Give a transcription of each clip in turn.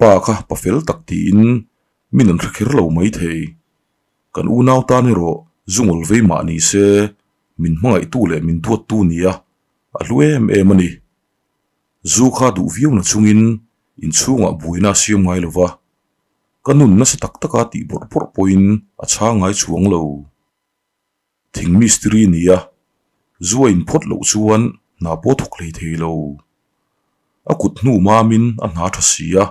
pa kha pa fel tak tiin min an hre kher lo maithei. Kan unau tan erawh zu ngawl vei mah ni se min hmangaihtu leh min duattu nia a hlu em em a ni. Zu kha duh viau na chungin inchhungah buaina a siam ngai lo va, ka nun nasa tak taka tih bawrh bawrh pawhin a chhang ngai chuang lo. Thing mistiri nia, zu a inphawt loh chuan hna pawh thawk hlei thei lo. A kut hnu mamin a hna tha si a,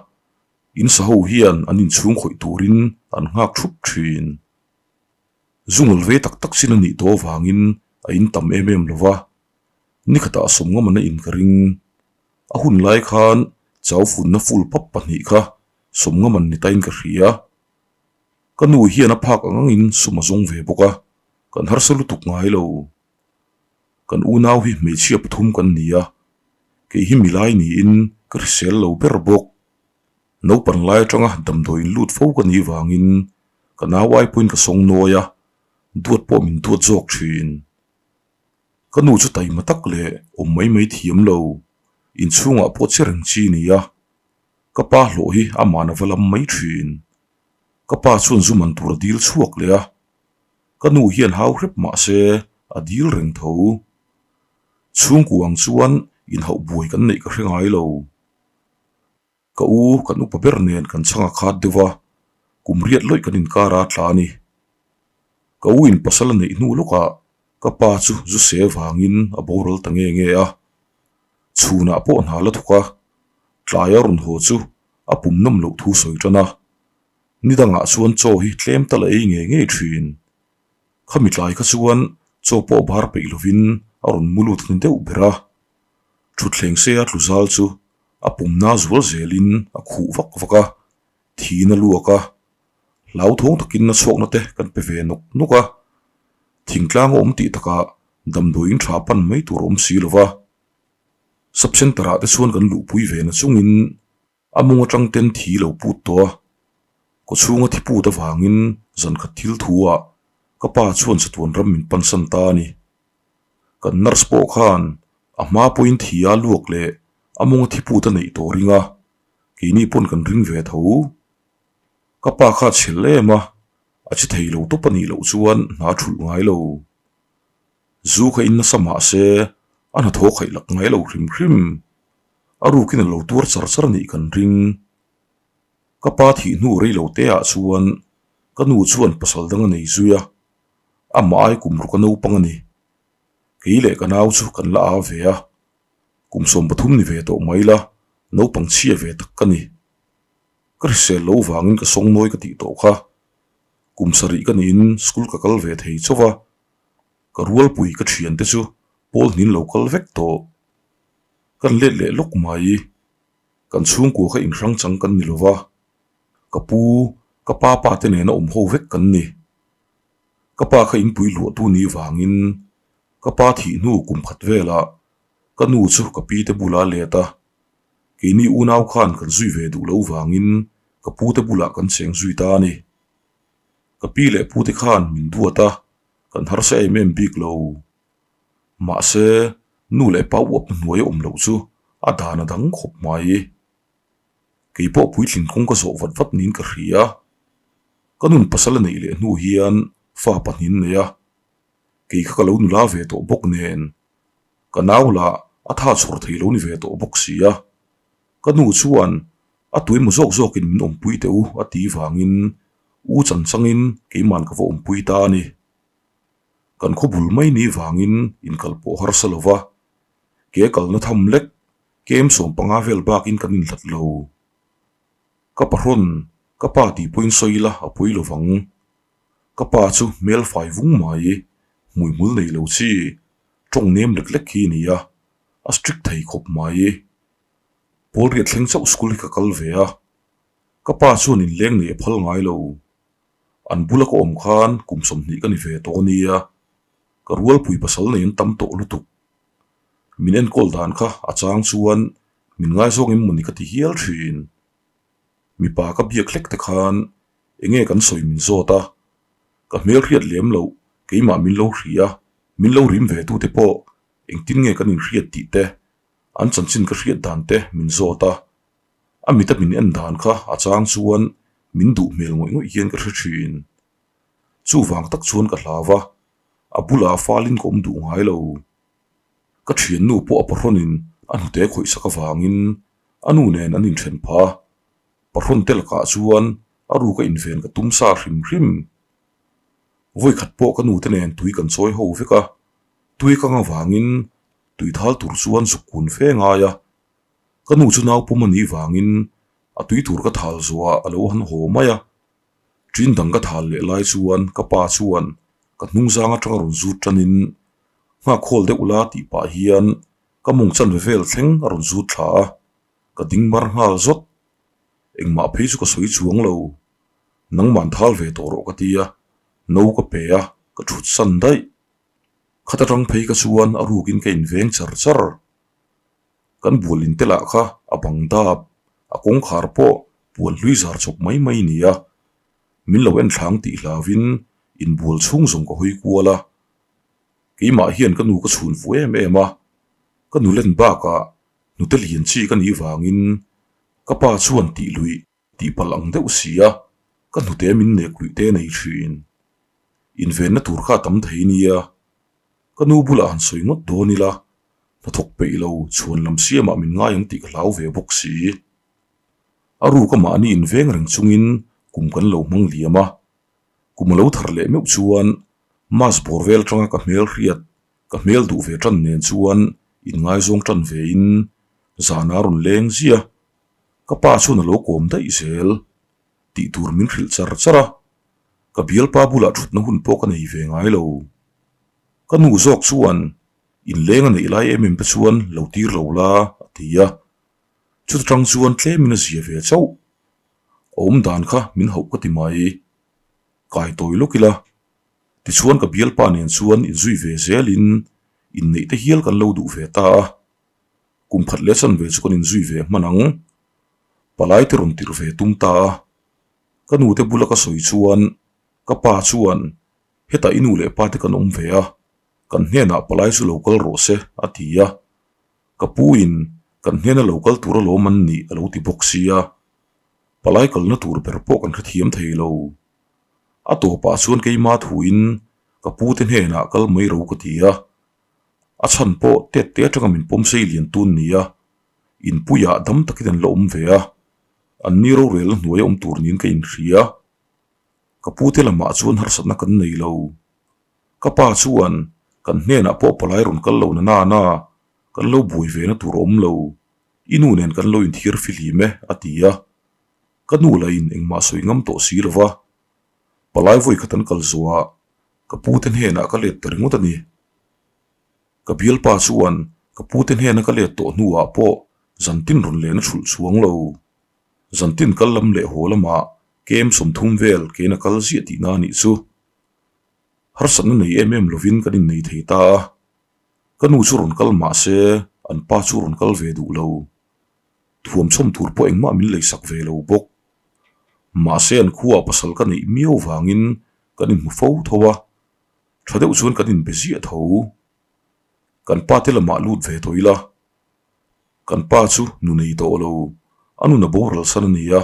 in sa ho hian an inchhung khawih turin an nghak thup thin. Zu ngawl ve tak tak chin a nih tawh avangin a in tam em em lo va, ni khatah sawmngaman a in ka ring. A hun lai khan chau funna full pap pahnih kha sawmngaman ni tain ka hria. Ka nu hian a phak ang angin sum a zawng ve bawk a, kan harsa lutuk ngai lo. Kan unau hi hmeichhia pathum kan ni a, kei hi milai niin ka hrisel lo ber bawk. Naupan lai atanga damdawiin lut fo ka nih vangin ka nau ai pawhin ka sawng nawi a, duat pawh min duat zawk thin. Ka nu chu taima tak leh awm mai mai thiam lo, inchhungah pawh che reng chi a ni a, ka pa hlawh hi aman a va lam mai thin. Ka pa chuan zu man tur a dil chhuak leh a, ka nu hian hau hrep mah se a dil reng tho. Chhungkua ang chuan inhauh buai kan neih ka hre ngai lo. Ka u kan upa ber nen kan chhang a khat deuh a, kum riat lawih kan inkar a tla a ni. Ka u in pasal a neih hnu lawkah ka pa chu zu se vangin a boral ta nge nge a. Chhunah pawh hna la thawk a, tlai a rawn haw chu a pum nawm loh thu sawi tan a. Ni dangah chuan chaw hi tlem tal a ei ngei ngei thin. Khami tlai kha chuan chaw pawh bar peih lovin a rawn mu lut ni deuh ber a. Thutthleng se a tlu zal chu a pumna zual zelin a khuh vak vak a, thiin a luak a. Hlauthawng takin a chhuakna te kan pe ve nawk nawk a. Thingtlang a awm tih takah damdawiin tha pan mai tur a awm si lova. Sub Centre ah te chuan kan luhpui ve na chungin a mawng atang ten thi lo put tawh a, kawchhunga thi put avangin zan khat thil thu ah ka pa chuan chatuan ram min pansan ta a ni. Kan nurse pawh khan a hma pawhin thi a luak leh a mawnga thi put a neih tawh ring a, keini pawn kan ring ve tho. Ka pa kha a chhel em a, a che thei lo tawp a nih loh chuan hna a thulh ngai lo. Zu kha in nasa mah se a hnathawh khaih lak ngai lo hrim hrim. A rukin a lo tuar char char a nih kan ring. Ka pa thih hnu rei lo te ah chuan ka nu chuan pasal dang a nei zui a, amah ai kum ruk a naupang a ni. Kei leh ka nau chu kan la a ve a, kum 13 ni ve tawh mai la naupang chhia ve tak ka ni. Ka hrisel lo vangin ka sawngnawi ka tih tawh kha. Kum sarih ka niin school ka kal ve thei chauh a, Ka rualpui ka thiante chu pawl hnin lo kal vek tawh. Kan let leh lawk mai. Kan chhungkua kha inhrang chang kan ni lova, ka pu, ka pa pa te nena awm ho vek kan ni. Ka pa kha inpui luahtu ni vangin ka pa thih hnu kum khat velah ka nu chu ka pi te bula let a, keini unau khan kan zui ve duh lo vangin ka pu te bulah kan cheng zui ta a ni. Ka pi leh pu te khan min duat a, kan harsa em em bik lo. Mahse, nu leh pa uap hnuai a awm loh chu a dan a dang khawp mai. Kei pawh puitling kawng ka zawh vat vat niin ka hria. Ka nun pasal a neih leh hnu hian fa pahnih nei a, kei kha ka lo nula ve tawh bawk nen, ka nau lah a tha chhawr thei lo ni ve tawh bawk si a. Ka nu chuan a tuimaw zawk zawkin min awmpui teh u a ti vangin u chan changin keiman ka va awmpui ta a ni. Kan khaw bul mai ni vangin inkal pawh harsa lo va, ke kalna tham lek kem 15 vel bakin kan inhlat lo. Ka pahrawn, ka pa tih pawhin sawi ila a pawi lo vang. Ka pa chu hmel fai vung mai, hmuihmul nei lo chi, tawng nem lek lek hi a ni a, a strict thei khawp mai. Pawl riat thleng chauh school hi ka kal ve a, ka pa chuan inleng nei a phal ngai lo. An bula ka awm khan kum 20 ka ni ve tawh a nia, ka rualpui pasal nei an tam tawh lutuk. Min enkawl dan kha a chang chuan min ngaizawng em mawni ka ti hial thin. Mipa ka biak hlek te khan enge kan sawi min zawt a, ka hmelhriat lem loh keimah min lo hria, min lo rim ve tute pawh engtin nge kan inhriat tih te An chanchin ka hriat dan te min zawt a. A mita min en dan kha a chang chuan min duh hmel ngawih ngawih hian ka hre thin. Chuvang tak chuan ka hlau va, a bulah falin ka awm duh ngai lo. Ka thiannu pawh a pahrawnin a hnute khawih sak avangin a nu nen an inthen phah a, pahrawn te lakah chuan a ruka inven ka tum sa hrim hrim. Vawikhat pawh ka nute nen tui kan chawi ho vek a, tui kang avangin tui thal tur chuan zuk kun fe ngai a, ka nu chu naupum a nih vangin a tui tur ka thal zuah a lo han haw mai a. Ṭin dang ka thal leh lai chuan ka pa chuan ka hnungzang aṭanga rawn zut ṭanin nghak khawl deuh la tih pah hian ka mawng chanve vel thleng a rawn zut thla a, ka ding mar nghal zawt. Engmah phei chu ka sawi chuang lo. Nangman thal ve tawh rawh ka ti a, no ka pe a, ka ṭhut san daih. Khat aṭang phei ka chuan a rukin ka inveng char char. Kan bual in te lah kha a bang dap, a kawngkhar pawh puan hlui zar chawp mai mai ni a. Min lo en thlang tih hlauvin inbual chhung zawng ka hawi kual a. Keimah hian ka nu ka chhun fu em em a, ka nu len bakah hnute lian chi ka nih vangin ka pa chuan tih luih tih palh ang deuh si a, ka hnute min nek luih te nei thin. Invenna tur kha a tam thei nia, ka nu bulah han sawi ngawt dawn ila, hnathawk peih lo chhuan lam siamah min ngai ang tih ka hlau ve bawk si. A ruk a mahni inveng reng chungin kum kan lo hmang liam a, kum a lo thar leh meuh chuan mass bawr vel atanga ka hmel hriat ka hmel duh ve tan nen chuan inngaizawng tan vein zana rawn leng ziah. Ka pa chuan a lo kawm daih zel tih tur min hrilh char char a, ka bialpa bulah thutna hun pawh ka nei ve ngai lo. Ka nu zawk chuan inleng a neih lai em em te chuan lo tir lo la a ti a, chuta tang chuan tlemin a zia ve chauh. A awm dan kha min hauh ka ti mai. Kai tawi lawk ila, tichuan ka bialpa nen chuan inzui ve zelin inneih te hial kan lo duh ve ta a. Kum khat leh chanve chu kan inzui ve hman ang. Palai te rawn tirh ve tum ta a. Ka nu te bula ka sawi chuan ka pa chuan hetah i nu leh pa te kan awm ve a, kan hnenah palai chu lo kal rawh se a ti a. Ka pu in kan hnena lo kal tur alawm an nih a lo ti bawk sia. Palai kalna tur ber pawh kan hrethiam thei lo. A tawpah chuan keima thuin ka pu te hnenah kal mai ro ka ti a. A chhan pawh tet te atanga min pawm sei lian tun nia, inpuiah dam takin an la awm ve a, an ni rorelna hnuaia awm tur niin ka inhria. Ka pute lamah chuan harsatna kan nei lo. Ka pa chuan kan hnenah pawh palai rawn kal lo na nana, kan lo buai ve na tur a awm lo, i nu nen kan lo inthiar fihlim e, a ti a. Ka nu lahin engmah sawi ngam tawh si lo va, palai vawi khat an kal zuah Ka pute hnenah ka let ta ringawt a ni. Ka bialpa chuan ka pute hnena ka let tawh hnuah pawh zantin rawn len a chhulh chuang lo. Zantin kal lam leh haw lamah kem 30 vel kein a kal ziah tihna a nih chu. Harsatna nei em em lovin kan innei thei ta a. Ka nu chu rawn kal mah se an pa chu rawn kal ve duh lo. Thuam chhawm tur pawh engmah min leisak ve lo bawk. Mahse an khuaah pasal ka neih miau vangin kan inhmu fo tho a, tha deuh chuan kan inbe ziah tho. Kan pa te lamah lut ve tawh ila, kan pa chu nu nei tawh lo, a nun a boral san a ni a.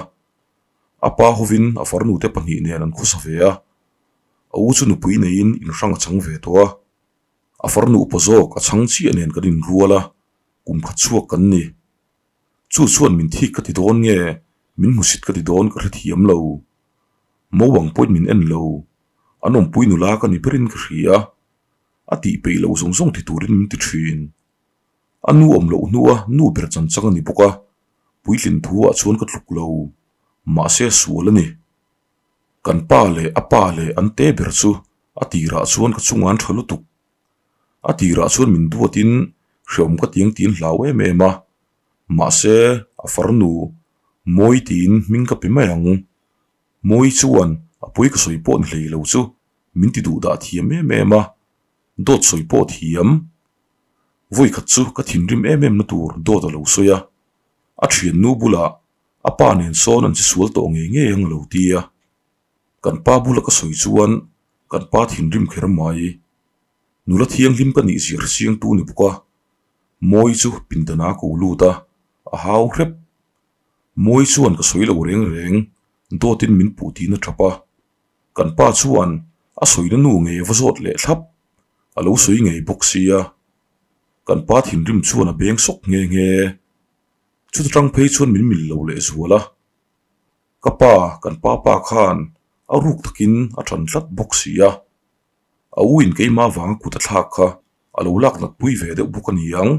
A pa hovin a farnu te pahnih nen an khawsa ve a, a u chu nupui neiin inhrang a chang ve tawh a. A farnu upa zawk a chhang chiah nen kan inrual a, kum khat chhuak kan ni. Chu chuan min thik ka ti dawn nge, min hmusit ka ti dawn ka hrethiam lo. Mo ang pawhin min en lo. An awmpui nula ka ni berin ka hria. A tih peih loh zawng zawng ti turin min ti thin. A nu awm loh hnua nu ber chan chang a ni bawk a, puitlin thu ah chuan ka tluk lo. Mahse a sual a ni. Kan pa leh a pa leh an te ber chu a tirah chuan ka chungah an tha lutuk. A tirah chuan min duatin hreawm ka tiang tiin hlau em em a, mahse a farnu Mawi tiin hming ka pe mai ang. Mawi chuan a pawi ka sawi pawh ni hlei lo chu min ti duh dah thiam em em a, dawt sawi pawh thiam. Vawi khat chu ka thinrim em em na tur dawt a lo sawi a, a thiannu bulah a pa nen sawn an che sual tawh ngei ngei ang a lo ti a. Kan pa bula ka sawi chuan kan pa thinrim kher mai. Nula thianghlim ka nih zir siangtu ni bawk a, Mawi chu pindana ko lut a, a hau hrep. Mawi chuan ka sawi lo reng reng, dawtin min puh tiin a tap a. Kan pa chuan a sawina nu ngei a va zawt leh thlap, a lo sawi ngei bawk sia. Kan pa thinrim chuan a beng sawk nghe nghe. Chuta tang phei chuan min mil lo leh zual a. Ka pa, kan pa pa khan a ruk takin a tan tlat bawk si a. A u in keimah vanga kut a thlak kha a lo lak nat pui ve deuh bawk a ni ang,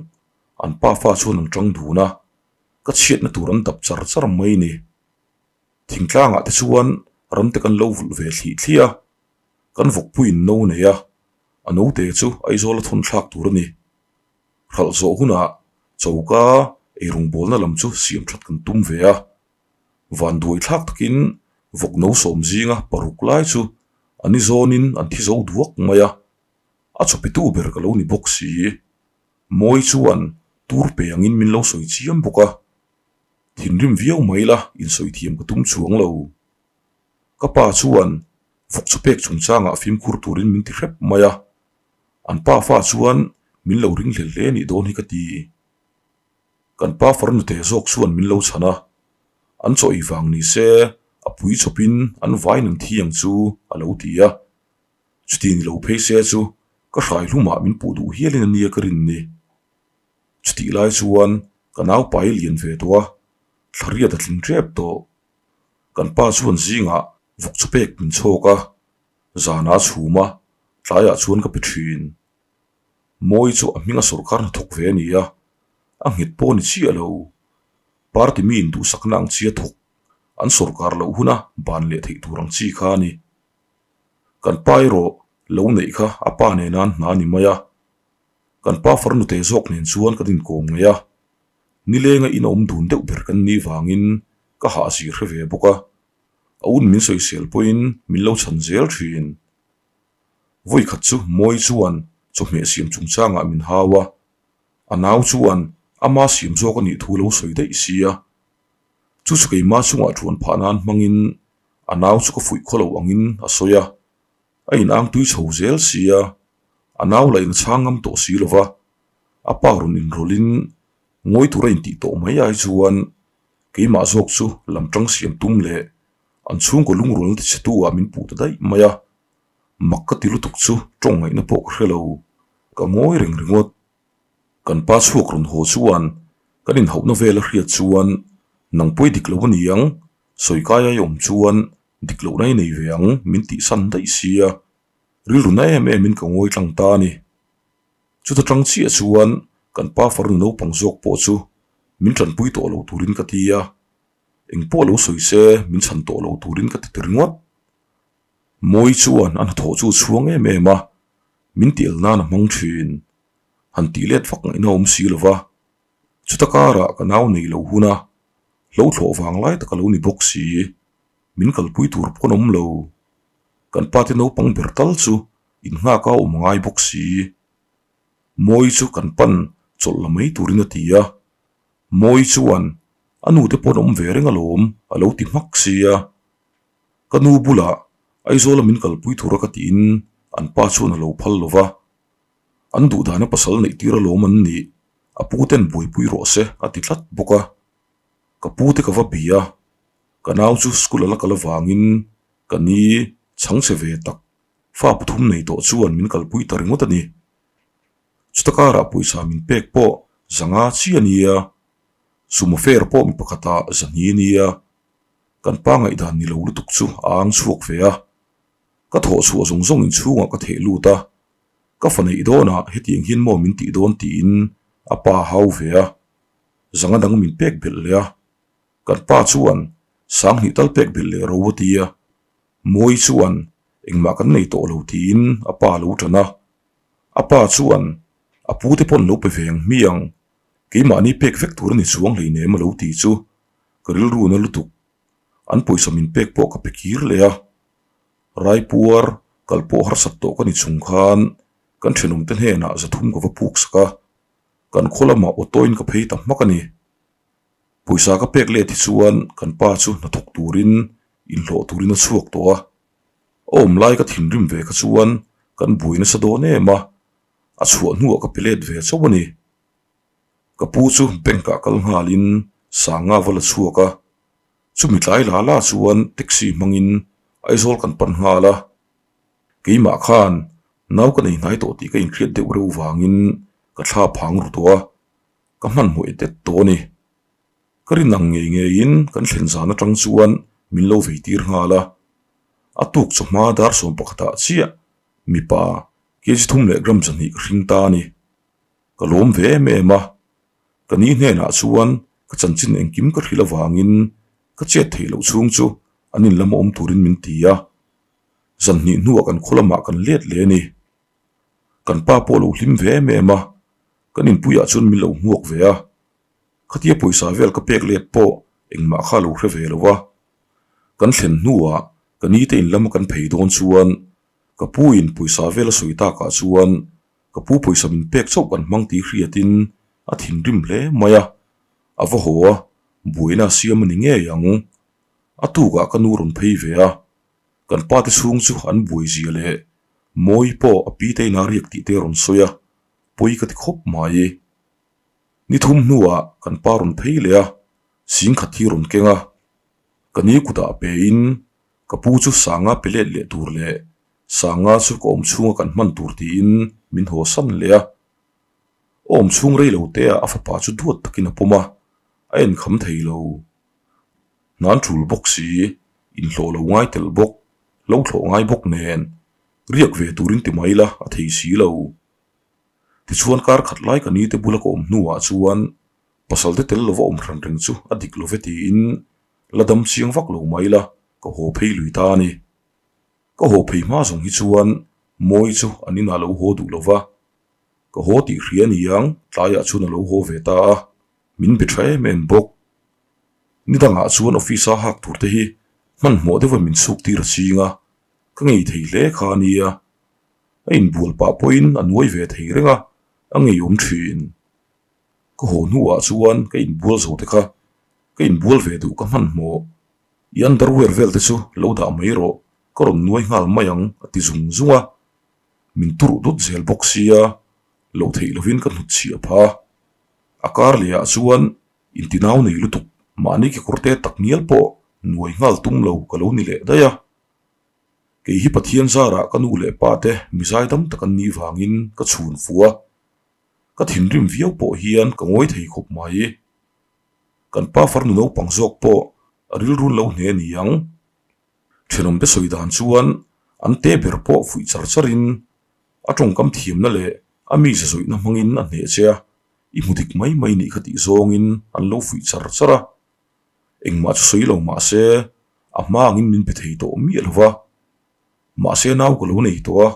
an pa fa chuan an tang dun a, ka chhiatna tur an dap char char mai ni. Thingtlangah te chuan ram te kan lo vulh ve thlih thlih a, kan vawkpuiin no nei a, a note chu Aizawl a thawn thlak tur a ni. Hralh zawh hunah choka eirawngbawlna lam chu siam that kan tum ve a, van duai thlak takin vawk no sawm zinga paruk lai chu a ni zawnin an thi zo duak mai a, a chawpitu ber ka lo ni bawk si. Mawi chuan tur pe angin min lo sawi chiam bawk a, thinrim viau mai la insawi thiam ka tum chuang lo. Ka pa chuan vawk chu pek chungchangah fimkhur turin min ti hrep mai a, an pa fa chuan min lo ring hlel hle nih dawn hi ka ti. Kan pa farnute zawk chuan min lo chhan a, an chaw ei vang ni se a pui chawpin an vain an thi ang chu a lo ti a. Chuti ni lo phei se chu ka hrai hlumah min puh duh hialin a nia ka rin ni. Chutih lai chuan ka naupai lian ve tawh a, thlariat a tling tep tawh. Kan pa chuan zingah vawk chu pek min chhawk a, zanah a chhum a, tlaiah chuan ka pe thin. Mawi chu a hminga sawrkar hnathawk ve a ni a, a nghet pawh a ni chiah lo. Party mi induhsakna ang chi a thawk, an sawrkar loh huna ban leh theih tur ang chi kha a ni. Kan pa erawh lo neih kha a pa nena an hna a ni mai a, kan pa farnute zawk nen chuan kan inkawm ngei a, nilenga in awm dun deuh ber kan nih vangin ka hahzir hre ve bawk a, a un min sawisel pawhin min lo chhan zel thin. Vawi khat chu Mawi chuan chawhmeh siam chungchangah min hau a, a nau chuan ama siam zawk a nih thu lo sawi daih sia. Chu chu keimah chungah thuan phah nan hmangin a nau chu ka fuih khaw lo angin a sawi a, a inang tui chho zel sia, a nau lah in a chhang ngam tawh si lova, a pa rawn inrawlhin ngawi tura intih tawh mai ai chuan keimah zawk chu lam tang siam tum leh an chhungkaw lungrualna tichhetu ah min puh ta daih mai a. Mak ka ti lutuk chu tawng ngaihna pawh ka hre lo, ka ngawi reng ringawt. Kan pa chhuak rawn haw chuan kan inhauhna vel a hriat chuan nang pawi dik lo a ni ang, sawi kai ai awm chuan dik lohna i nei ve ang min tihsan daih sia, rilru na em em in ka ngawi tlang ta a ni. Chuta tang chiah chuan kan pa farnu naupang zawk pawh chu min tanpui tawh lo turin ka ti a, engpawh lo sawi se min chhan tawh lo turin ka ti ta ringawt. Mawi chuan a hnathawh chu a chhuang em em a, min tial nan a hmang thin. Han tih let vak ngaihna awm si lo va, chuta karah ka nau nei lo hun a, hlo thlawh vang lai tak a lo ni bawk si, min kalpui tur pawh an awm lo. Kan pate naupang ber tal chu innghak a awm ngai bawk si. Mawi chu kan pan chawlh la mai turin a ti a, Mawi chuan a nute pawh an awm ve reng alawm a lo ti hmak si a. Ka nu bulah Aizawla min kalpui tura ka tiin an pa chuan a lo phal lo va, an duhdana pasal neih tir alawm an nih, a pu ten buaipui rawh se a ti tlat bawk a. Ka pu te ka va bi a, ka nau chu school a la kal avangin ka ni chhangchhe ve tak fa pathum nei tawh chuan min kalpui ta ringawt a ni. Chuta karah pawisa min pek pawh zanga chi a nia, sumo fare pawh mi pakhatah zahni a nia. Kan pa ngaihdan ni lo lutuk chu a ang chhuak ve a, ka thawh chhuah zawng zawng inchhungah ka theh lut a, ka fa neih dawnah hetiang hian maw min tih dawn tiin a pa a hau ve a, zanga dang min pek belh leh a, kan pa chuan sanghnih tal pek belh leh ro a ti a, Mawi chuan engmah kan nei tawh lo tiin a pa a lo tan a, a pa chuan a pu te pawn lo pe ve ang hmiang, keimahni pek vek tur a ni chuang hleinem a lo ti chu Ka rilru na lutuk. An pawisa min pek pawh ka pe kir leh a. Raipuar kal pawh harsat tawh ka ni chung khan kan thenawmte hnenah zathum ka va puk sak a, kan khaw lamah auto in ka phei ta hmak a ni. Pawisa ka pek let hi chuan kan pa chu hnathawk turin inhlawh turin a chhuak tawh a. A awm lai ka thinrim ve kha chuan kan buai nasa dawn em a, a chhuah hnuah ka pe let ve chauh a ni. Ka pu chu bank ah kal nghalin sanga va la chhuak a. Chumi tlai la la chuan taxi hmangin Aizawl kan pan nghal a, keimah khan nau ka nei hnai tawh tih ka inhriat deuh reuh vangin ka thla phang ru tawh a, ka hmanhmawh et et tawh a ni. Ka rin ang ngei ngeiin kan thlen zan atang chuan min lo vei tir nghal a, a tuk chawhma dar sawm pakhatah chiah mipa kg thum leh gram 200 ka hring ta a ni. Ka lawm ve em em a, ka ni hnenah chuan ka chanchin engkim ka hrilh avangin ka chet theih loh chhung chu an in lama awm turin min ti a, zan hnih hnuah kan khaw lamah kan let leh a ni. Kan pa pawh a lo hlim ve em em a, kan inpuiah chuan min lo hmuak ve a, Khatia pawisa vel ka pek let pawh engmah kha lo hre ve lo a. Kan thlen hnuah ka ni te in lama kan phei dawn chuan ka pu in pawisa vel a sawi takah chuan ka pu pawisa min pek chauh kan hmang tih hriatin a thinrim hle mai a, a va haw a, buaina a siam a ni ngei ang. A tukah ka nu rawn phei ve a, kan pa te chhung chu an buai zia leh Mawi pawh a pi te inah riak tih te a rawn sawi a, pawi ka ti khawp mai. Ni thum hnuah kan pa rawn phei leh a, sing khat hi rawn keng a. Ka ni kutah pein ka pu chu Sanga pe let leh tur leh Sanga chu ka awm chhunga kan hman tur tiin min haw san leh a. A awm chhung rei lo te ah a fapa chu duat takin a pawm a, a enkham thei lo. Hnan tul bawk si, inhlawh lo ngai tel bawk, lo thlawh ngai bawk nen, riak ve turin ti mai la a thei si lo. Tichuan kar khat lai ka nite bula ka awm hnuah chuan pasal te tel lova awm hran reng chu a dik love tiin la dam chiang vak lo mai la ka haw phei lui ta a ni. Ka haw phei hma zawng hi chuan Mawi chu an inah lo haw duh lova, ka haw tih hria niang tlaiah chuan a lo haw ve ta a, min be tha em em bawk. Ni dangah chuan office-a hak tur te hi hmanhmawh deuha min chhuk tir a ching a, ka ngei thei hle kha a nia. A inbual pah pawhin a nuai ve thei reng a, a ngeiawm thin. Ka haw hnuah chuan ka inbual zo te kha ka inbual ve duh ka hmanhmawh. I underwear vel te chu lo dah mai rawh, ka rawn nuai nghal mai ang a ti zung zung a. Min turh dut zel bawk sia, loh theih lovin ka hnutchhiah pha. A kar lehah chuan intinau nei lutuk mahni kekawr te tak ngial pawh nuai nghal tum lo ka lo ni leh daih a. Kei hi Pathian zarah ka nu leh pa te mi zaidam tak an nih vangin ka chhun fu a, ka thinrim viau pawh hian ka ngawi thei khawp mai. Kan pa farnu naupang zawk pawh a rilrun lo hne ni ang. Thenawmte sawi dan chuan an te ber pawh fuih char charin a tawngkam thiamna leh a mi zazawihna hmangin a hneh che a, i hmu dik mai mai nih kha tih zawngin an lo fuih char char a. Engmah chu sawi lo mah se a hma angin min pe thei tawh miah lo va. Mahse nau ka lo nei tawh a,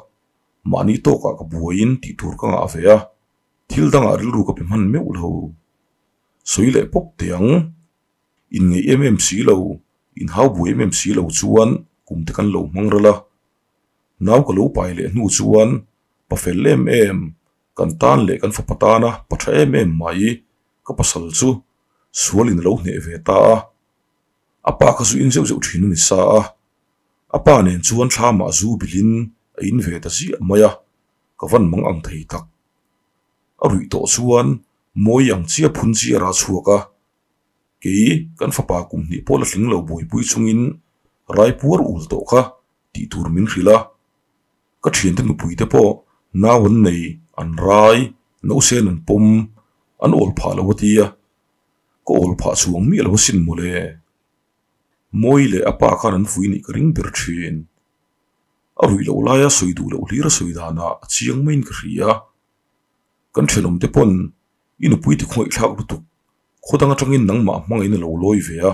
mahni tawkah ka buaiin tih tur ka ngah ve a, thil dangah rilru ka pe hman meuh lo. Sawi leh pawp teh ang. Inngeih em em si lo, inhau buai em em si lo chuan kum te kan lo hmang ral a. Nau ka lo pai leh hnu chuan pa fel em em, kan tan leh kan fapa tana pa tha em em mai ka pasal chu sualin a lo hneh ve ta a. A pa kha zu in zeuh zeuh thin a ni sa a, a pa nen chuan thlamah zu bilhin a in ve ta ziah mai a, ka van mang ang thei tak. A ruih tawh chuan mawi ang chiah phun chiar a chhuak a, kei kan fapa kum hnih pawh la tling lo buaipui chungin rai puar ul tawh kha tih tur min hrilh a, ka thiante nupui te pawh nau an nei, an rai, nausen an pawm, an awl phah lo a ti a. Ka awl phah chhuang miah lo asin mawle. Mawi leh a pa khan an fui nih ka ring ber thin. A ruih loh laia sawi duh loh hlir a sawi danah a chiang maiin ka hria. Kan thenawm te pawn i nupui ti khawngaihthlak lutuk khaw dang atangin nangmah hmangaihin a lo lawi ve a.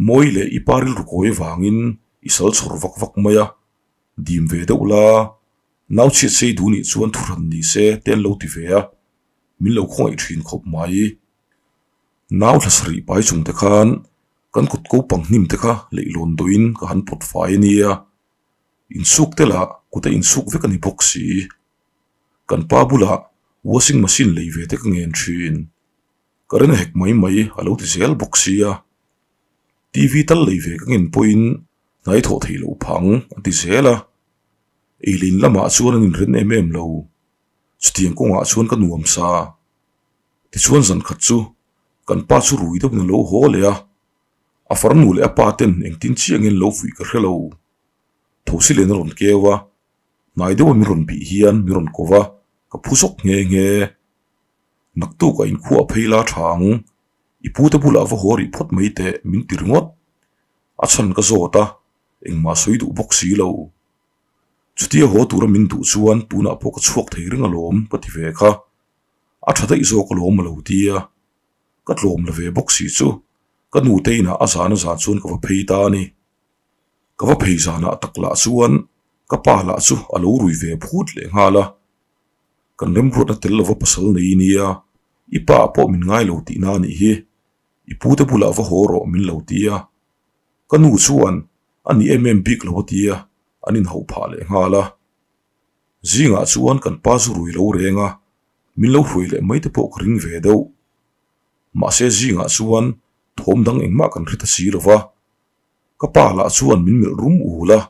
Mawi leh i pa rilru kawi avangin i sal chhawr vak vak mai a. Dim ve deuh la, nau chhiat sei duh nih chuan thuhran ni se te an lo ti ve a. Min lo khawngaih thin khawp mai. Nau thla sarih pai chung te khan kan kut ko pang hnim te kha leihlawn dawhin ka han pawt fai a nia. Insuk te lah kut a insuk vek a ni bawk si. Kan pa bulah washing machine lei ve te ka ngen thin. Ka ren hek mai mai a lo ti zel bawk sia. TV tal lei ve ka ngen pawhin hnai thawh theih loh phang a ti zel a. Eilein lamah chuan an inren em em lo. Chutiang kawngah chuan ka nuam sa. Tichuan zan khat chu kan pa chu rui deuhin a lo haw leh a. A farnu leh a pa ten engtin chiah nge an lo fuih ka hre lo. Thosi len a rawn keu a, hnai deuha min rawn bih hian min rawn ko va, ka phu zawk nghe nghe. Naktukah inkhua phei la tha ang, i pute bulah va haw rih phawt mai teh min ti ringawt. A chhan ka zawt a, engmah sawi duh bawk si lo. Chutia haw tura min duh chuan tunah pawh ka chhuak thei reng alawm ka ti ve kha. A tha daih zawk alawm a lo ti a. Ka tlawm la ve bawk si chu ka nute inah a zan a zan chuan ka va phei ta a ni. Ka va phei zanah tak lah chuan ka pa lah chu a lo rui ve phut leh nghal a. Kan remruatna tel lova pasal nei nia, i pa pawh min ngai lo tihna a nih hi. I pute bulah va haw rawh min lo ti a. Ka nu chuan a ni em em bik lo a tia, an inhauh phah leh nghal a. Zingah chuan kan pa zu rui lo reng a, min lo hruai leh mai te pawh ka ring ve deuh. Mahse zingah chuan thawm dang engmah kan hre ta si lo va. Ka pa lah chuan min melh rum ul a,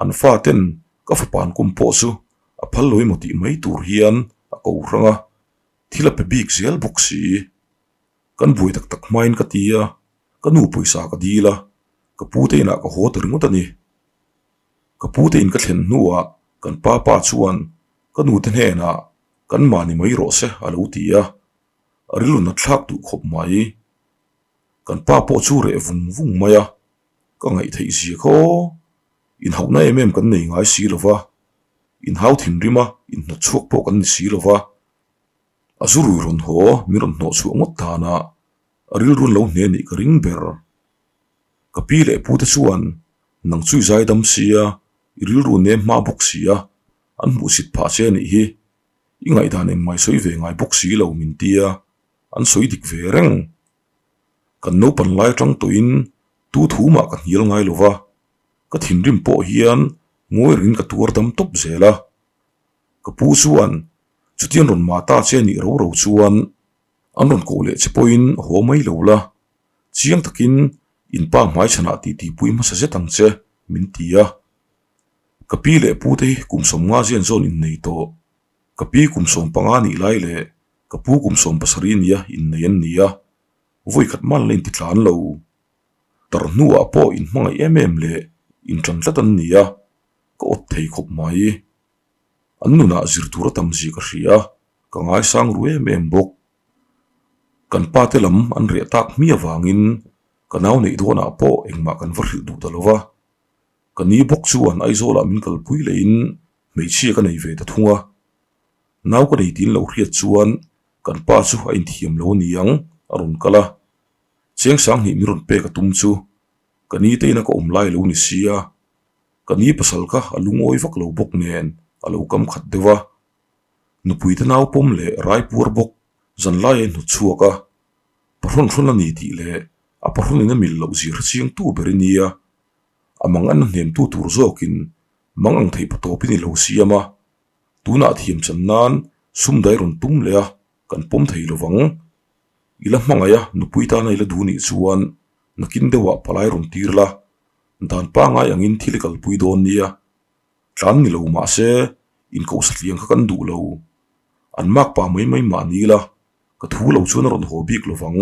an faten ka fapan kum pawh chu a phal lo emaw tih mai tur hian a ko hrang a, thil a pe bik zel bawk si. Kan buai tak tak hmain ka ti a, ka nu pawisa ka dil a, ka pute inah ka haw ta ringawt a ni. Ka pute in ka thlen hnuah kan pa pa chuan ka nute hnenah kan mahni mai rawh se a lo ti a, a rilru nat thlak duh khawp mai. Kan pa pawh chu reh vung vung mai a, ka ngaihtheih zia kha aw, inhauhna em em kan nei ngai si lo va, inhau thinrim a, inhnawt chhuak pawh kan ni si lo va. A zu rui rawn haw min rawn hnawh chhuah ngawt danah a rilru an lo hne nih ka ring ber. Ka pi leh pu te chuan nang chu i zaidam sia, i rilru nem hma bawk si a, an hmuhsit phah che anih hi, i ngaihdan engmai sawi ve ngai bawk si lo min tia, an sawi dik ve reng. Kan naupan lai atang tawhin tu thu mah ka hnial ngai lo va, ka thinrim pawh hian ngawi rengin ka tuar dam tawp zel a. Ka pu chuan chutiang rawn mah ta che nih ro ro chuan an rawn koh leh che pawhin haw mai lo la, chiang takin in pa hmaichhanah titipui hmasa zet ang che min ti a. Ka pi leh pu te hi kum 50 zian zawn innei tawh. Ka pi kum 15 nih lai leh Ka pu kum 70 nia innei an ni a, vawi khat mal la inti tlan lo. Tar hnuah pawh inhmangaih em em leh intan tlat an ni a, ka awt thei khawp mai. An nunah zir tur a tam zia ka hria a, ka ngaisang ru em em bawk. Kan pa te lam an reh tak hmi avangin ka nau neih dawnah pawh engmah kan va hrilh duh ta lo va. Ka ni bawk chuan Aizawlah min kalpui lehin hmeichhia ka nei ve ta thung a. Nau ka nei tin lo hriat chuan kan pa chu a inthiam lo a ni ang a rawn kal a. Cheng sanghnih min rawn pek a tum chu ka ni te ina ka awm lai lo ni sia, ka ni pasal kha a lungawi vak lo bawk nen a lo kam khat deuh a. Nupui te nau pawm leh rai puar bawk zan lai a inhnawt chhuak a, pahrawn hrawn a ni tih leh a pahrawn in a mil loh zir hre chiang tu ber i nia, a mang an a hnem tu tur zawkin mang ang theih patawpin i lo siam a. Tunah thiam chan nan sum dai rawn tum leh a, kan pawm thei lo vang. I la hmangaih a, nupui tana i la duh nih chuan nakin deuhah palai rawn tir la, dan pangai angin thil i kalpui dawn nia. Tlan ni lo mahse, inkoh satliang kha kan duh lo. An mak pah mai mai mah ni la, ka thu lo chuan a rawn haw bik lo vang.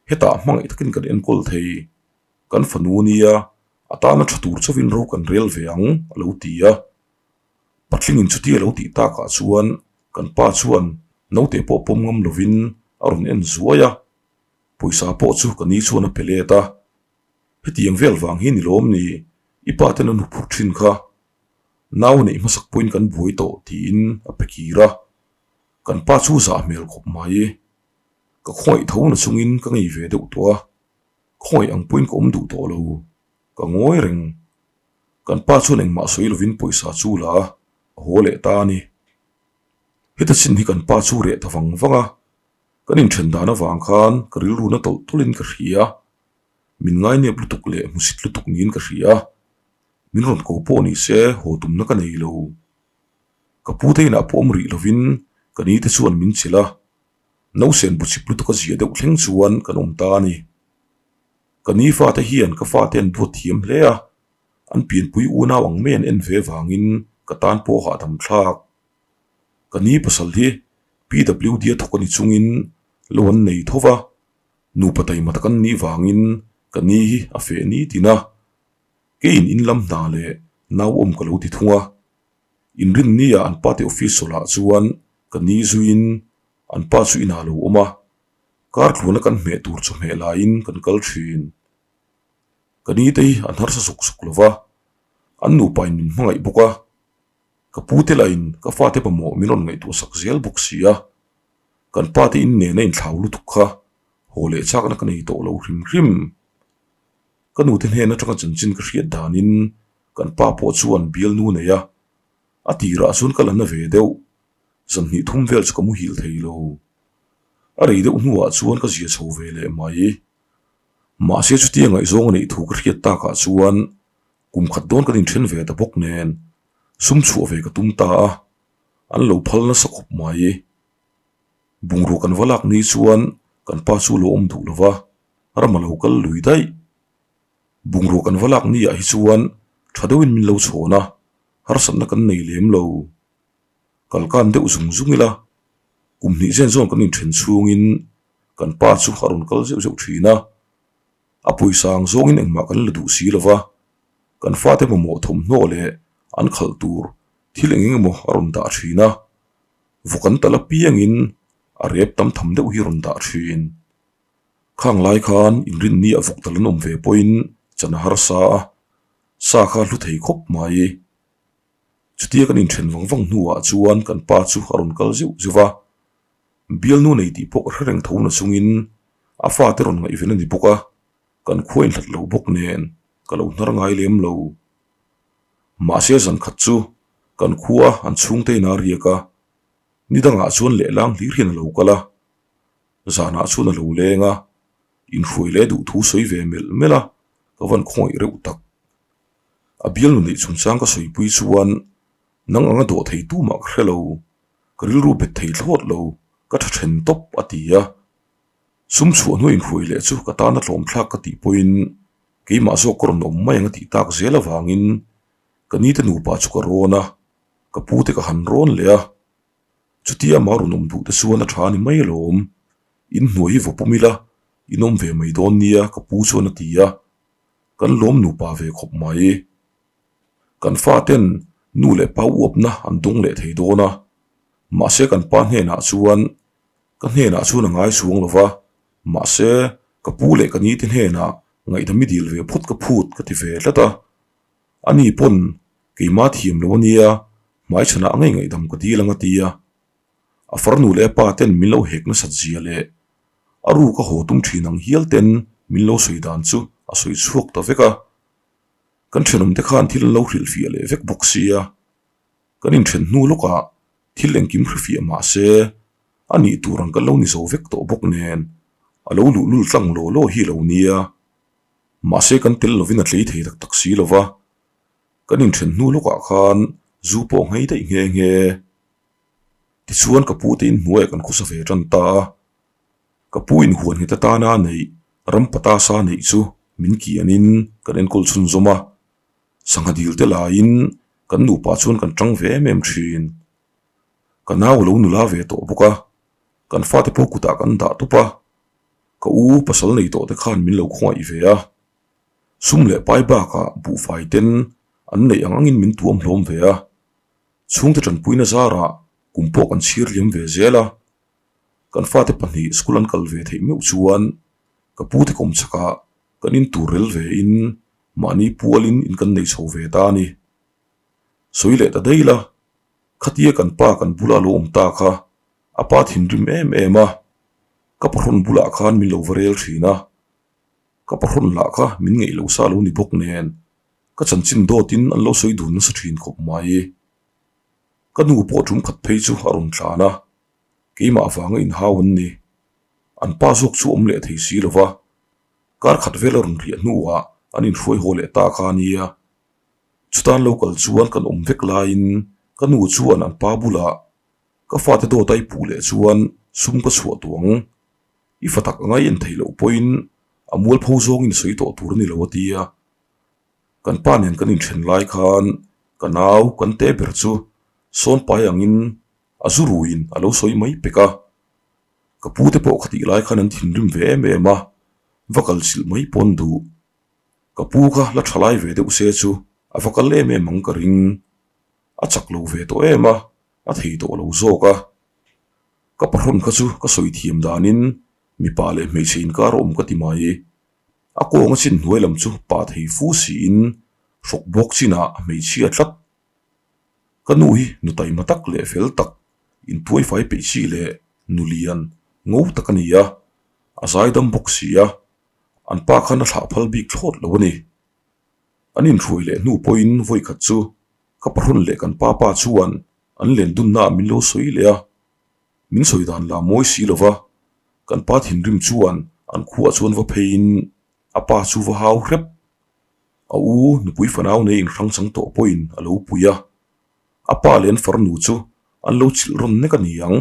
Hetah hmangaih takin kan enkawl thei. Kan fanu nia, a tana tha tur chauhin ro kan rel ve ang, a lo ti a. Patlingin chuti a lo tih takah chuan kan pa chuan naute pawh pawm ngam lovin a rawn en zuai a, pawisa pawh chu ka ni chuan a pe let a. Hetiang vel vang hi ni lawm ni, i pa ten an huphurh thin kha. Nau neih hmasak pawhin kan buai tawh tiin a pe kir a. Kan pa chu zah hmel khawp mai. Ka khawngaih tho na chungin ka ngei ve deuh tawh a, khawngaih ang pawhin ka awm duh tawh lo, ka ngawi reng. Kan pa chuan engmah sawi lovin pawisa chu la a, a haw leh ta a ni. Heta chin hi kan pa chu reh ta vang vang a, kan inthen dan avang khan ka rilru na tawlh tawlhin ka hria. Min ngainep lutuk leh hmusit lutuk niin ka hria. Min rawn ko pawh ni se haw tumna ka nei lo. Ka pu te inah pawh awm rih lovin ka ni te chuan min chilh a, nausen buchip lutuk a zia deuh thleng chuan kan awm ta a ni. Ka ni fate hian ka fate an buat thiam hle a, an pianpui unau ang mai an en ve vangin ka tan pawh hahdam thlak. Ka ni pasal hi PWD a thawk a ni chungin lo an nei tho va, nupa taima tak an nih vangin Ka ni hi a feh ni tin a, keiin in lam hna leh nau awm ka lo ti thung a. Inrinnia an pa te office chawlhah chuan ka ni zuiin an pa chu inah a lo awm a, kar tluana kan hmeh tur chawhmeh laiin kan kal thin. Ka ni te hi an harsa suk suk lo va, an nupain min hmangaih bawk a, ka pu te lahin ka fate pamawh min rawn ngaihtuah sak zel bawk si a, kan pa te in nena inthlau lutuk kha haw leh chakna ka nei tawh lo hrim hrim. Ka nute hnen atanga chanchin ka hriat danin kan pa pawh chuan bialnu nei a, a tirah chuan ka la na ve deuh, zanhnih thum vel chu ka muhil thei lo. A rei deuh hnuah chuan ka zia chho ve leh mai. Mahse chutia ngaihzawng a neih thu ka hriat takah chuan kum khat dawn kan inthen ve ta bawk nen sum chhuah ve ka tum ta a, an lo phal nasa khawp mai. Bungrua kan va lak ni chuan kan pa chu lo awm duh lo va, ram a lo kal lui daih. Bungrua kan va lak ni ah hi chuan tha deuhin min lo chhawn a, harsatna kan nei lem lo. Kalkan deuh zung zung ila, kum hnih zen zawn kan inthen chhungin kan pa chu a rawn kal zeuh zeuh thin a, a pawisa ang zawngin engmah kan la duh si lo va, kan fate mamawh thawmhnaw leh an khalh tur thil eng eng emaw a rawn dah thin a, vawk an tal apiangin a rep tam tham deuh hi a rawn dah thin. Khang lai khan inrinni a vawk tal an awm ve pawhin chan a harsa a, sa kha a hlu thei khawp mai. Chutia kan inthen vang vang hnuah chuan kan pa chu a rawn kal zeuh zeuh va, Bialnu nei tih pawh ka hre reng tho na chungin a fate rawn ngaihven a ni bawk a, kan khua inhlat lo bawk nen ka lo hnar ngai lem lo. Mahse zan khat chu kan khua an chhungte in a riak a, ni dangah chuan lehlang hlir hian a lo kal a, zanah chuan a lo leng a, inhruai leh duh thu sawi ve melh melh a, ka van khawngaih reuh tak. A bialnu neih chungchang ka sawipui chuan nang anga dawh thei tumah ka hre lo. Ka rilru bet thei thlawt lo, ka tha then tawp a ti a. Sum chhuah hnuai inhruai leh chu ka tana tlawmthlak ka tih pawhin keimah zawk ka rawn awm mai ang a tih tak zel avangin ka nite nupa chu ka rawn a, ka pute ka han rawn leh a. Chutia amah rawn awm duh te chuan a tha a ni mai alawm, inhnuai hi vaw pawm ila in awm ve mai dawn nia ka pu chuan a ti a, kan lawm nupa ve khawp mai. Kan faten nu leh pa uapna an dawng leh thei dawn a, mahse kan pa hnenah chuan ka hnenah chuan a ngai chhuang lo va, mahse ka pu leh ka nite hnenah ngaihdam i dil ve phawt ka phut ka ti ve tlat a, ani pawn keimah thiam lo ania hmaichhanah ngei ngaihdam ka dil ang a ti a, a farnu leh a pa ten min lo hek nasat zia leh a ruk a haw tum thin ang hial ten min lo sawi dan chu a sawi chhuak ta vek a. Kan thenawmte khan thil an lo hrilhfiah leh vek bawk sia, kan inthen hnu lawkah thil engkim hrifiah mah se a nih tur ang kan lo ni zo vek tawh bawk nen a lo luhlul tlang law law hi lo nia. Mahse kan tel lovin a tlei thei tak tak si lova, kan inthen hnu lawkah khan zu pawh nghei daih nghe nghe. Tichuan ka pute inhnuaiah kan khawsa ve tan ta a. Ka pu in huan nghet atana neih ram patasa neih chu min kianin kan enkawl chhunzawm a, sangha dil te laiin kan nupa chuan kan tang ve em em thin. Ka nau a lo nula ve tawh bawk a, kan fate pawh kutah kan dah tawp a, ka u pasal nei tawh te khan min lo khawngaih ve a, sum leh pai bakah buhfai ten an neih ang angin min tuam hlawm ve a, chhungte tanpuina zarah kum pawh kan chhir liam ve zel a. Kan fate pahnih school an kal ve theih meuh chuan ka pute kawm chakah kan in tur rel ve in mahni pualin in kan nei chho ve ta a ni. Sawi leh ta daih la, khatia kan pa kan bula lo awm ta kha a pa thinrim em em a, ka pahrawn bulah khan min lo va rel thin a, ka pahrawn lah kha min ngeih lo sa lo ni bawk nen ka chanchin dawtin an lo sawi dun nasa thin khawp mai. Ka nu pawh tum khat phei chu a rawn tlan a. Keimah avanga inhau an ni. An pa zawk chu awm leh thei si lo va, kar khat vel a rawn riah hnuah an inhruai haw leh ta kha a nia. Chutan lo kal chuan kan awm vek laiin ka nu chuan an pa bulah ka fate dawt a i puh leh chuan sum ka chhuah tawh ang. I fa tak anga i en theih loh pawhin a mualpho zawngin sawi tawh tur a ni lo a ti a. Kan pa nen kan inthen lai khan ka nau kan te ber chu sawn pai angin A zu ruiin a lo sawi mai pek a, ka pute pawh khatih lai khan an thinrim ve em em a. Va kal chilh mai pawn duh. Ka pu kha la tha lai ve deuh se chu a va kal em em ang ka ring. A chak lo ve tawh em a, a thei tawh lo zawk a. Ka pahrawn kha chu ka sawi thiam danin mipa leh hmeichhe inkar a awm ka ti mai. A kawng a chin hnuai lam chu pa thei fu siin hrawk bawk chinah a hmeichhia tlat. Ka nu hi nu taima tak leh fel tak, intuaifai peih chi leh nu lian ngo tak a ni a, a zaidam bawk si a, an pa khan a thlah phal bik thlawt lo a ni. An inhruai leh hnu pawhin vawikhat chu ka pahrawn leh kan pa pa chuan an len dunnaah min lo sawi leh a, min sawi dan la mawi si lo va, kan pa thinrim chuan an khuah chuan va pheiin a pa chu va hau hrep. A u nupui fanau nei inhrang chang tawh pawhin a lo pui a, a pa leh an farnu chu an lo chilh rawn nek a ni ang,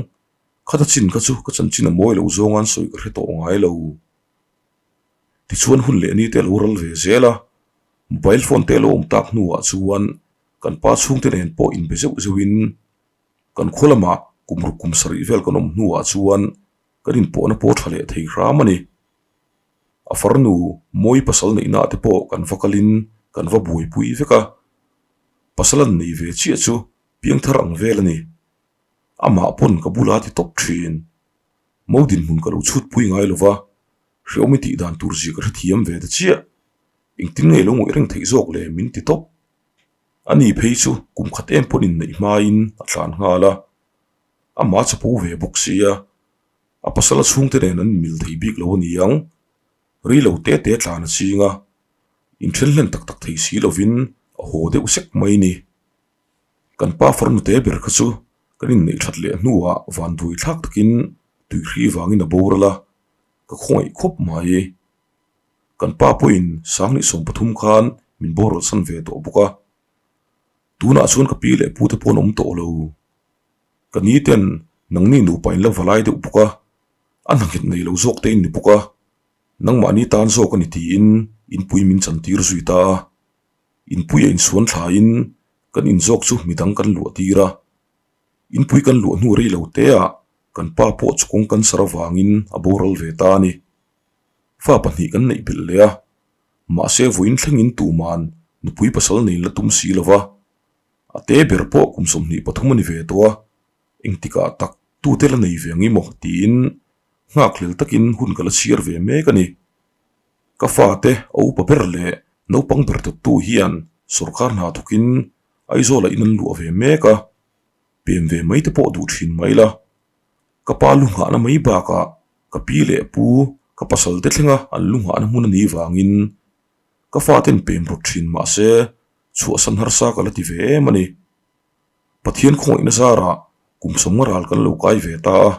khata chin kha chu ka chanchin a mawi lo zawnga an sawi ka hre tawh ngai lo. Tichuan hun leh ni te a lo ral ve zel a, mobile phone te a lo awm tak hnuah chuan kan pa chhungte nen pawh inbe zeuh zeuhin kan khaw lamah kum ruk kum sarih vel kan awm hnuah chuan kan inpawhna pawh tha leh thei hram a ni. A farnu mawi pasal neihna te pawh kan va kalin kan va buaipui vek a, pasal an nei ve chiah chu piangthar ang vel a ni. Amah pawn ka bula ti tawp thin. Mo dinhmun ka lo chhutpui ngai lo va, hreawm i tih dan tur zia ka hrethiam ve ta chiah. Engtin nge lo ngawih reng theih zawk le min ti tawp. Ani phei chu kum khat em pawn inneih hmain a tlan nghal a, amah chapo ve bawk sia. A pasal a chhungte nen an inmil thei bik lo a ni ang. Rei lo te te tlan a ching a, inthen hlen tak tak thei si lovin a haw deuh sek mai ni. Kan pa farnute ber kha chu kan inneih that leh hnuah vanduai thlak takin tuihri vangin a boral a, ka khawngaih khawp mai. Kan pa pawhin Sangni 13 khan min boral san ve tawh bawk a, tunah chuan ka pi leh pute pawh an awm tawh lo. Ka ni ten nangni nupa in la va lai deuh bawk a, a hna nghet nei lo zawk te in ni bawk a, nangmahni tan zawk a ni tiin inpui min chantir zui ta a. Inpui a insuan thlaiin kan in zawk chu midang kan luah tir a, inpui kan luah hnu rei lo te ah kan pa pawh chu kawng cancer avangin a boral ve ta a ni. Fa pahnih kan neih belh leh a, mahse vawiin thlengin tuman nupui pasal nei la tum si lo va, A te ber pawh kum 23 a ni ve tawh a, engtikah tak tute la nei ve ang i maw tiin nghakhlel takin hun ka la chhiar ve mek a ni. Ka fate a upa ber leh naupang ber dawttu hian sawrkar hna thawkin Aizawlah in an luah ve mek a, pem ve mai te pawh duh thin mai la. Ka pa lu nghahna mai bakah ka pi leh pu ka pasal te thlenga an lu nghahna hmun a nih vangin ka faten pem rawt thin mahse chhuahsan harsa ka la ti ve em a ni. Pathian khawngaihna zarah kum sawmnga ral kan lo kai ve ta a,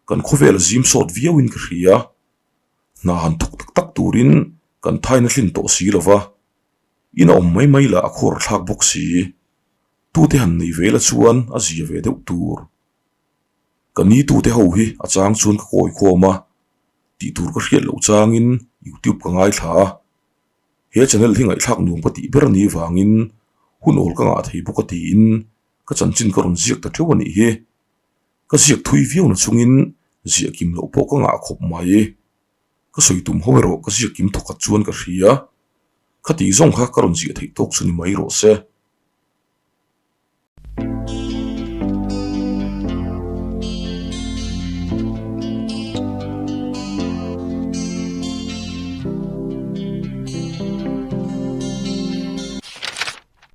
kan khawvel a zim sawt viauin ka hria. Hna han thawk tak tak turin kan thaina hlin tawh si lo va, in a awm mai mai lah a khuar thlak bawk si. Tute han nei ve la chuan a zia ve deuh tur. Ka ni tute ho hi a chang chuan ka kawi khawm a, tih tur ka hriat loh changin youtube ka ngaithla a. He channel hi ngaihthlak nuam ka tih ber a nih vangin hun awl ka ngah thei bawk a tiin ka chanchin ka rawn ziak ta theuh a nih hi. Ka ziak thui viau na chungin ziah kim loh pawh ka ngah khawp mai. Ka sawi tum ho erawh ka ziak kim thawkhat chuan ka hria. Khatih zawng kha ka rawn ziah theih tawk chu ni mai rawh se.